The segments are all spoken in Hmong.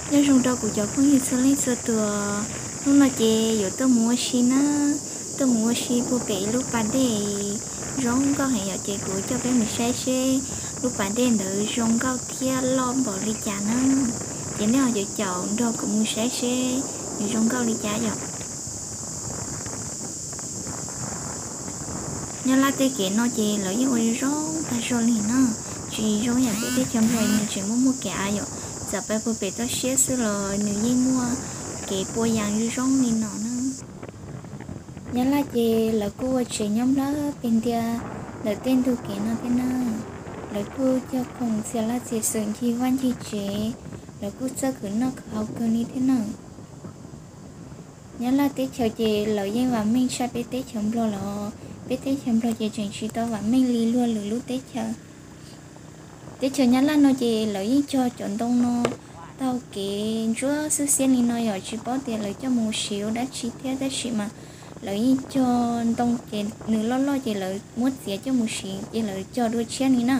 Nyob zoo rau kuv cov phooj ywg txhua leej txhua tus, hnub no ces yuav tuaj mus ua si na, tuaj mus ua si puag pem ib lub pas dej zoo nkauj heev yom, ces kuv coj peb mus saib seb lub pas dej ntawd zoo nkauj thiab loj npaum li cas na. Ces nej ho caum caum nrog kuv mus saib seb nws zoo nkauj li cas yom. Nyab Laj tej kev no ces lawv yeej ua zoo tag zog li na, tsis zoo yam peb teb chaws Nplog nws tseem muaj muaj kev av yom, txawm pais puag pem toj siab xwb los nws yeej muaj kev pua yas zoo zoo li no na. Nyab Laj ces lawv kuj ua tsev nyob nplawg pes ntia ntawm tej ntug kev no thiab na. Lawv kuj cog khoom txias laj txias xwm ncig vaj ncig tsev, lawv kuj txawj khwv noj khwv haus kawg li thiab na. Nyab Laj teb chaws ces lawv yeej vam meej tshaj peb teb chaws Nplog los, peb teb chaws Nplog ces tseem tsis tau vam meej li luag lwm lub teb chaws. Teb chaws Nyab Laj no ces lawv yeej cog cov ntoo no taug kev ntsuab xwb xiab li no yom, tsis paub tias lawv coj mus siv ua dab tsi thiab, tab sis mas lawv yeej cog ntoo ces nws loj loj ces lawv muab txiav coj mus siv ces lawv cog dua tshiab li na.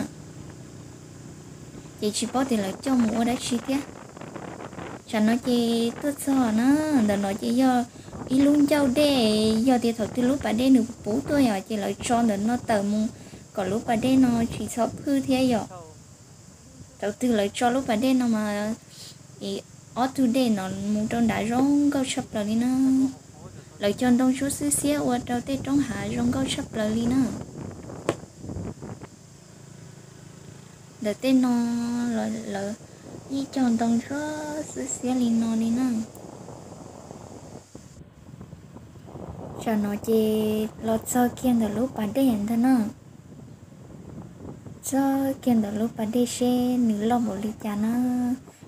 Ces tsis paub tias lawv coj mus ua dab tsi thiab. Tsam no ces tuaj txog na, ntawm no ces yog ib lub ncauj dej, yog tias thaum twg lub pas dej nws puv tuaj yom, ces lawv tso ntawm no tawm mus kom lub pas dej no tsis txhob phwj thiab yom. Thaum twg lawv tso lub pas dej no mas ob tug dej no mus rau nrad zoo nkauj tshaj plaws li na. Lawv cog ntoo ntsuab xwb xiab ua rau tej roob hav zoo nkauj tshaj plaws li na. Ntawm tej no los lawv yeej cog ntoo ntsuab xwb xiab li no li na. Tsam no ces los txog kiag ntawm lub pas dej ntag na. Txog kiag ntawm lub pas dej seb nws loj npaum li cas na.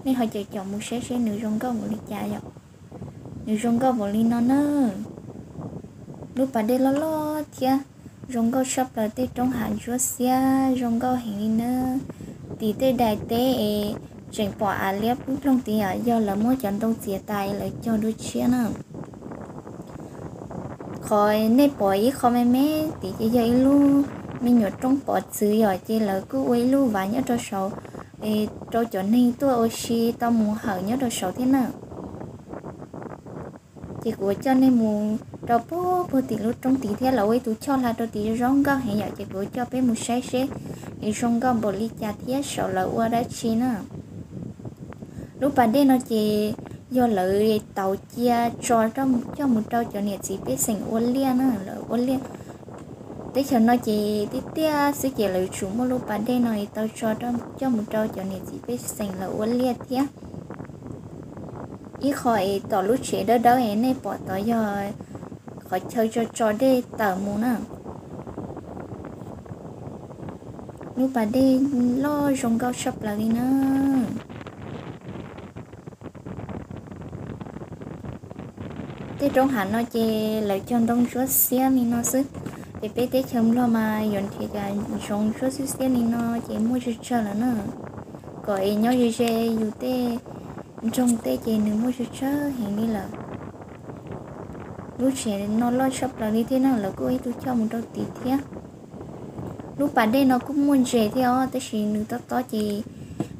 Nej ho caum caum mus saib seb nws zoo nkauj npaum li cas yom. Nws zoo nkauj npaum li no na. Lub pas dej loj loj thiab zoo nkauj tshaj plaws, tej roob hav ntsuab xiab zoo nkauj heev li na. Tim tej daim teb es tseem pom av liab ploog tid yom, yog lawv muab cov ntoo txiav tas lawv cog dua tshiab na. Qhov nej pom ib qho me me tid ces yog ib lub me nyuam roob pov txwv yom, ces lawv kuj ua ib lub vav nyob rau saud rau cov neeg tuaj ua si tau mus hawm nyob rau saud thiab na. Ces kuv coj nej mus rau puag puag tim lub roob tid thiab, lawv ua ib tug choj hla rau tid zoo nkauj heev yom, ces kuv coj peb mus saib seb nws zoo nkauj npaum li cas thiab saud lawv ua dab tsi na. Lub pas dej no ces yog lawv tauv cia tso coj mus rau cov niam txiv pej xeem ua liaj na, lawv ua liaj. Teb chaws no ces tiaj tiaj xwb ces lawv yuav tsum muaj lub pas dej no tau tso coj mus rau cov niam txiv pej xeem lawv ua liaj thiab. Ib qho es tom lub tsev dawb dawb es nej pom tod yog qhov chaw tso tso dej tawm mus na. Lub pas dej loj zoo nkauj tshaj plaws li na. Tej roob hav no ces lawv cog ntoo ntsuab xiab li no xwb. Ces peb teb chaws Nplog mas yuav nrhiav cov ntoo ntsuab xiab xiab li no ces muaj tsawg tsawg lawm na. Kom es nyob ze ze yus tej nroog tej ces nws muaj tsawg tsawg heev li lawm. Lub tsev no loj tshaj plaws li thiab na, lawv kuj ua ib tug choj mus rau tid thiab. Lub pas dej no kuj muaj ntses thiab os, tab sis nws tob tob ces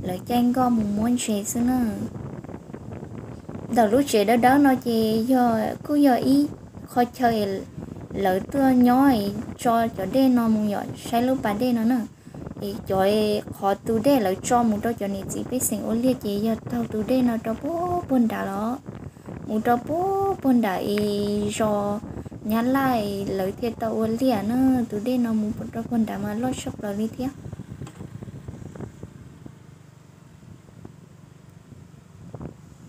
lawv caij nkoj mus muab ntses xwb na. Ntawm lub tsev dawb dawb no ces yog kuj yog ib qho chaw lawv tuaj nyob es tso cov dej no mus yom, saib lub pas dej no na. Es cov qhov tus dej lawv tso mus rau cov niam txiv pej xeem ua liaj ces yog taug tus dej no rau puag puag nrad los, mus rau puag puag nrad es zos Nyab Laj lawv thiaj tau ua liaj na. Tus dej no mus rau puag nrad mas loj tshaj plaws li thiab.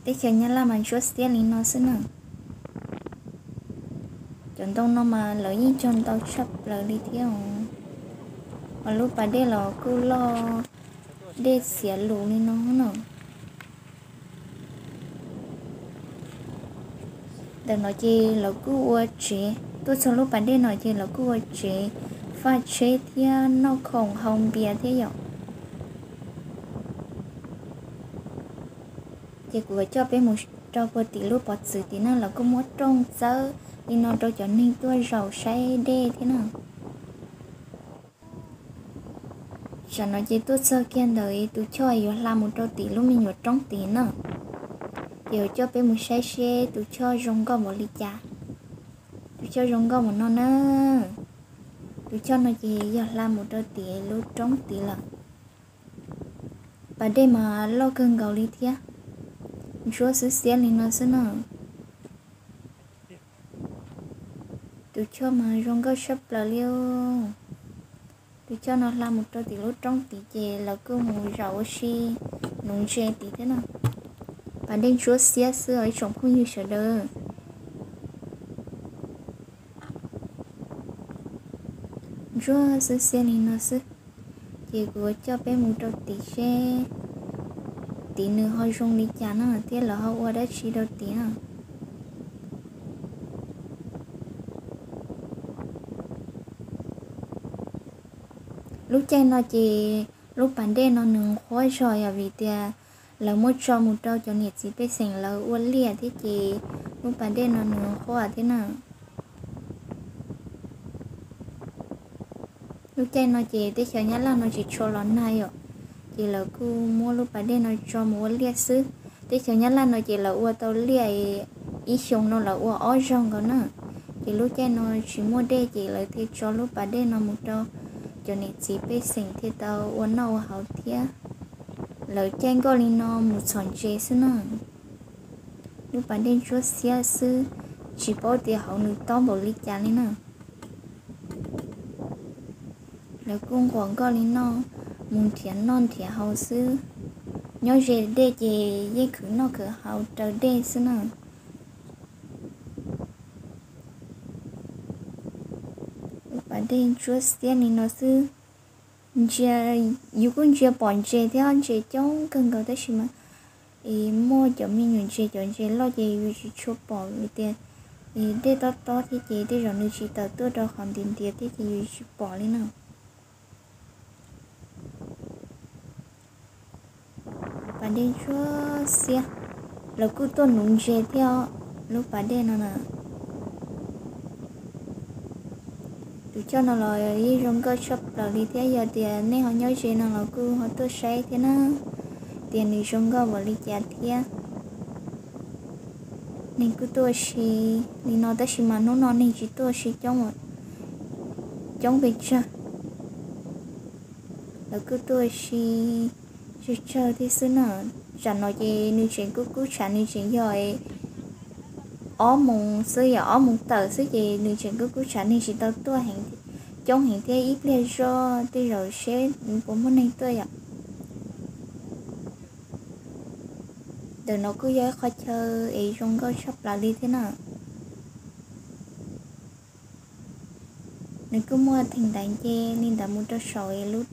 Teb chaws Nyab Laj mas ntsuab xiab li no xwb na. Cov ntoo no mas lawv yeej cog ntau tshaj plaws li thiab os. Ho lub pas dej los kuj loj dej xiav lus li no na. Ntawm no ces lawv kuj ua tsev, tuaj txog lub pas dej no ces lawv kuj ua tsev faj tsheb thiab noj khoom haus npias thiab yom. Ces kuv coj peb mus rau puag tim lub pov txwv tid na, lawv kuj muab rooj txawb li no rau cov neeg tuaj zaum saib dej thiab na. Tsam no ces tuaj txog kiag ntawm tus choj yuav hla mus rau tim lub me nyuam roob tid na. Ces coj peb mus saib seb tus choj zoo nkauj npaum li cas. Tus choj zoo nkauj mus no na. Tus choj no ces yog hla mus rau tim lub roob tid lawm. Pas dej mas loj kawg nkaus li thiab, ntsuab xwb xiab li no xwb na. Tus choj mas zoo nkauj tshaj plaws li. Tus choj no hla mus rau tim lub roob tid ces lawv kuj mus zaum ua si nuv ntses tid thiab na. Pas dej ntsuab xiab xwb os ib tsoom phooj ywg sawv daws. Ntsuab xwb xiab li no xwb. Ces kuv coj peb mus rau tid seb tid nws ho zoo li cas na thiab lawv ho ua dab tsi rau tid na. Lub caij no ces lub pas dej no nws nqhuab zog yog vim tias lawv muab tso mus rau cov niam txiv pej xeem lawv ua liaj thiab ces lub pas dej no nws nqhuab thiab na. Lub caij no ces teb chaws Nyab Laj no tsis tshua los nag yom, ces lawv kuj muab lub pas dej no tso mus ua liaj xwb. Teb chaws Nyab Laj no ces lawv ua tau liaj ib xyoo no lawv ua ob zaug nkaus na. Ces lub caij no tsis muaj dej ces lawv thiaj tso lub pas dej no mus rau cov niam txiv pej xeem thiaj tau ua noj ua haus thiab. Lawv caij nkoj li no mus txhom ntses xwb na. Lub pas dej ntsuab xiab xwb, tsis paub tias hauv nws tob npaum li cas li na. Lawv kuj nquam nkoj li no mus nrhiav noj nrhiav haus xwb. Nyob ze dej ces yeej khwv noj khwv haus raws dej xwb na. Lub pas dej ntsuab xiab li no xwb. Ntsia, yus kuj ntsia pom ntses thiab, ntses coob kawg nkaus tab sis mas es muaj cov me nyuam ntses, cov ntses loj ces yus tsis tshua pom vim tias es dej tob tob thiab ces tej zaum nws tsis tawm tuaj rau qhov ntiav ntiav thiab ces yus tsis pom li na. Pas dej ntsuab xiab, lawv kuj tuaj nuv ntses thiab lub pas dej no na. Tus choj no los yeej zoo nkauj tshaj plaws li thiab, yog tias nej ho nyob ze no los kuj ho tuaj saib thiab na, tias nws zoo nkauj npaum li cas thiab. Neeg kuj tuaj ua si li no tab sis mas hnub no neeg tsis tuaj ua si coob, coob pes tsawg. Lawv kuj tuaj ua si tsawg tsawg thiab xwb na. Tsam no ces nws tseem kub kub tshav, nws tseem yog ob moos xwb, yog ob moos tawm xwb ces nws tseem kub kub tshav, neeg tsis tau tuaj coob heev thiab ib pliag zoj tej zaum seb puas muaj neeg tuaj yom. Ntawm no kuj yog ib qho chaw es zoo nkauj tshaj plaws li thiab na. Nws kuj muaj theem ntaiv nce li ntawd mus rau saum lub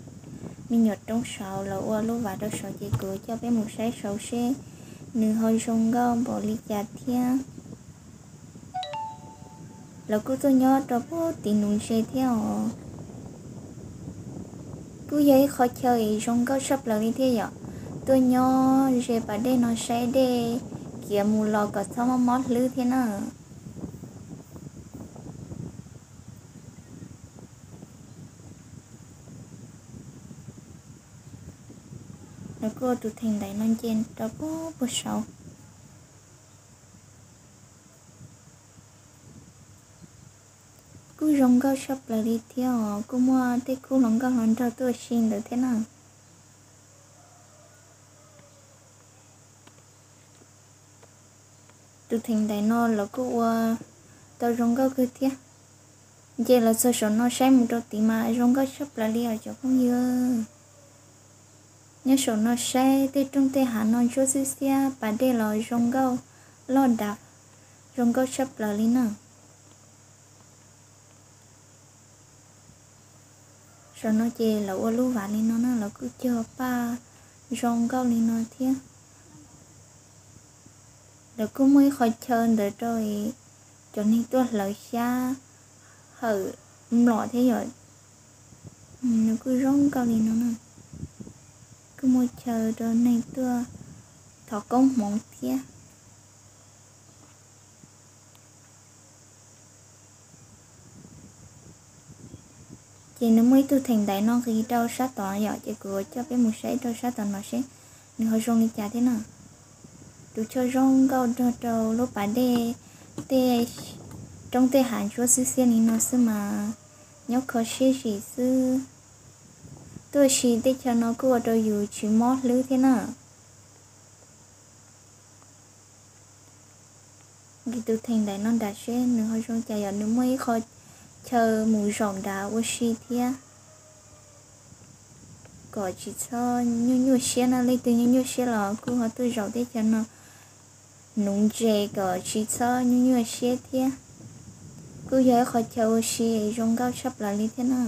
me nyuam roob saud, lawv ua lub vas rau saud ces kuv coj peb mus saib saud seb nws ho zoo nkauj npaum li cas thiab. Lawv kuj tuaj nyob rau puag tim nuv ntses thiab os. Kuj yog ib qho chaw es zoo nkauj tshaj plaws li thiab yom. Tuaj nyob ze pas dej no saib dej kiav mus los kom txhob mob mob hlwb thiab na. Lawv kuj ua tus theem ntaiv no nce rau puag puag saud. Kuj zoo nkauj tshaj plaws li thiab os, kuj muaj tej khub hluas nkauj hluas nraug tuaj ua si ntawd thiab na. Tus theem ntaiv no lawv kuj ua tau zoo nkauj kawg thiab. Nce los txog saum no saib mus rau tid mas zoo nkauj tshaj plaws li os cov phooj ywg. Nyob saum no saib tej rooj tej hav no ntsuab xiab xiab, pas dej los zoo nkauj loj dav, zoo nkauj tshaj plaws li na. Saum no ces lawv ua lub vas li no na, lawv kuj cog paj zoo nkauj li no thiab. Lawv kuj muaj ib qho chaw ntawd rau cov neeg tuaj hlawv xyab hawm mlom thiab yom. Nws kuj zoo nkauj li no na. Kuj muaj chaw rau neeg tuaj thov koob hmoov thiab. Ces nws muaj ib tug theem ntaiv no nqis rau sab tod yom, ces kuv coj peb mus saib rau sab tom no seb nws ho zoo li cas thiab na. Tus choj zoo nkauj nrog rau lub pas dej, tej roob tej hav ntsuab xiab xiab li no xwb mas nyob kho siab zim xwb. Tuaj ua si teb chaws no kuj ua rau yus tsis mob hlwb thiab na. Nqis tus theem ntawm no nram seb nws ho zoo cas, yog nws muaj ib qho chaw mus zaum nrad ua si thiab. Kom tsis txhob nyuaj nyuaj siab na, leej twg nyuaj nyuaj siab los kuj ho tuaj zaum teb chaws no nuv ntses kom tsis txhob nyuaj nyuaj siab thiab. Kuj yog ib qho chaw ua si zoo nkauj tshaj plaws li thiab na.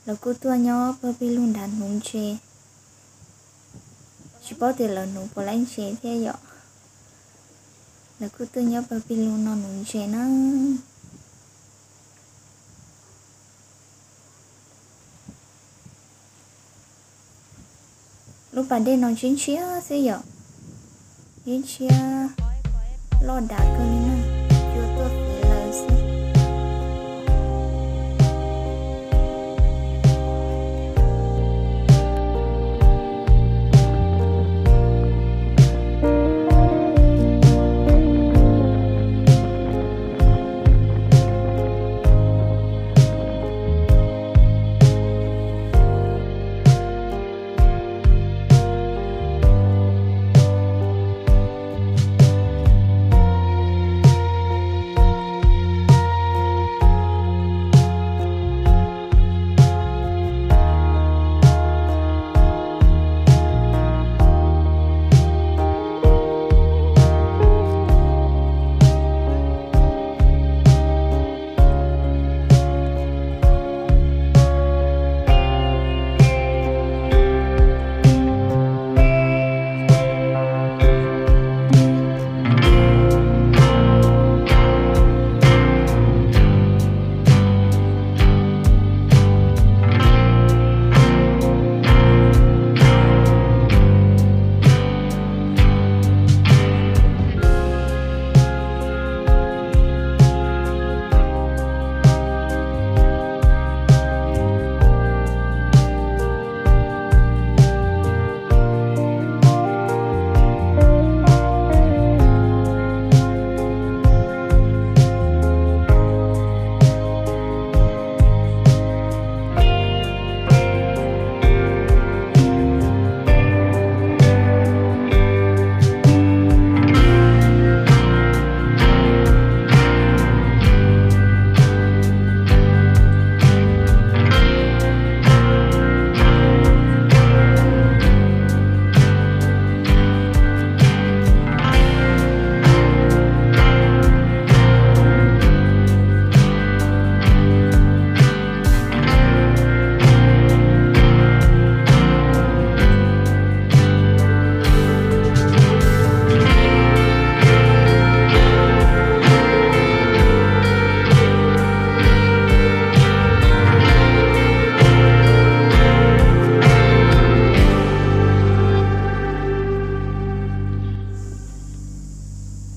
Lawv kuj tuaj nyob pawg pig lug nrad nuv ntses. Tsis paub tias lawv nuv puas laib ntses thiab yom. Lawv kuj tuaj nyob pawg pig lug no nuv ntses na. Lub pas dej no ntshiab ntshiab xwb yom, ntshiab ntshiab, loj dav kawg li na, cua tuaj fiv lawv xwb.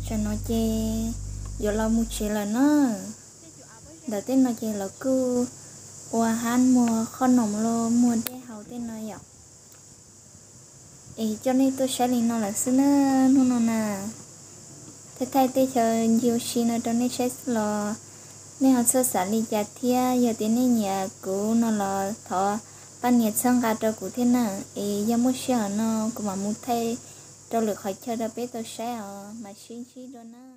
Tsam no ces yuav los mus tsev lawm na. Ntawm tej no ces lawv kuj ua hab muag qhob noom los muag dej haus tej no yom. Es coj nej tuaj saib li no lawm xwb na, hnub no na. Thaij thaij teb chaws ncig ua si no rau nej saib xwb los nej ho txhob xav li cas thiab, yog tias nej nyiam kuv no los thov pab nias txhawb nqa rau kuv thiab na. Es yog muaj sij hawm no kuv mam mus thaij rau lwm qhov chaw rau peb tau saib os, mam sib ntsib dua na.